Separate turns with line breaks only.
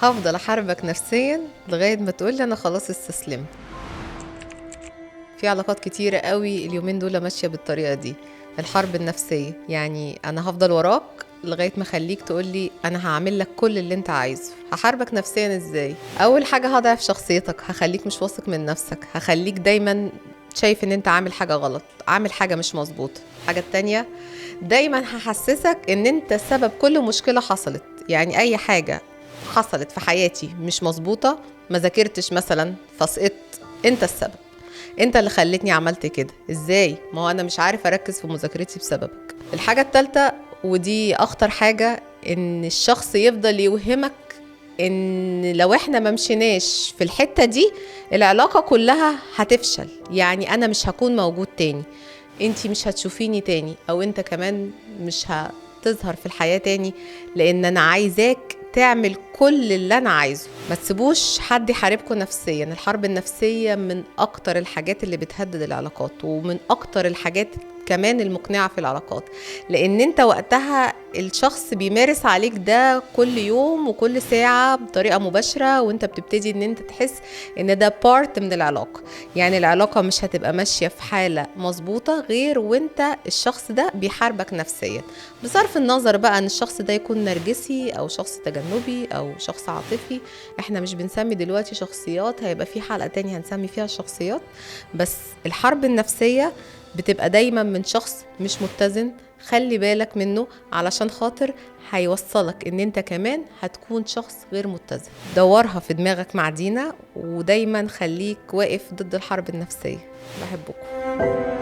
هفضل احاربك نفسيا لغاية ما تقولي انا خلاص استسلمت. في علاقات كتيرة قوي اليومين دول ماشية بالطريقة دي، الحرب النفسية. يعني انا هفضل وراك لغاية ما اخليك تقولي انا هعمل لك كل اللي انت عايزه. هحاربك نفسيا ازاي؟ اول حاجة هضعف شخصيتك، هخليك مش واثق من نفسك، هخليك دايما شايف ان انت عامل حاجة غلط، عامل حاجة مش مظبوطة. الحاجة التانية، دايما هحسسك ان انت سبب كل مشكلة حصلت. يعني اي حاجة حصلت في حياتي مش مظبوطة، ما ذاكرتش مثلا فسقطت، انت السبب، انت اللي خلتني عملت كده. ازاي؟ ما هو انا مش عارف اركز في مذاكرتي بسببك. الحاجة التالتة، ودي اخطر حاجة، ان الشخص يفضل يوهمك ان لو احنا ما مشيناش في الحتة دي العلاقة كلها هتفشل. يعني انا مش هكون موجود تاني، انتي مش هتشوفيني تاني، او انت كمان مش هتظهر في الحياة تاني، لان انا عايزاك تعمل كل اللي انا عايزه. ما تسيبوش حد يحاربكم نفسيا. الحرب النفسية من اكتر الحاجات اللي بتهدد العلاقات، ومن اكتر الحاجات كمان المقنعة في العلاقات، لان انت وقتها الشخص بيمارس عليك ده كل يوم وكل ساعة بطريقة مباشرة، وانت بتبتدي ان انت تحس ان ده part من العلاقة. يعني العلاقة مش هتبقى ماشية في حالة مظبوطة غير وانت الشخص ده بيحاربك نفسيا، بصرف النظر بقى ان الشخص ده يكون نرجسي او شخص تجنبي او شخص عاطفي. احنا مش بنسمي دلوقتي شخصيات، هيبقى في حلقة تانية هنسمي فيها الشخصيات. بس الحرب النفسية بتبقى دايما من شخص مش متزن، خلي بالك منه علشان خاطر هيوصلك ان انت كمان هتكون شخص غير متزن. دورها في دماغك مع دينا، ودايما خليك واقف ضد الحرب النفسية. بحبكم.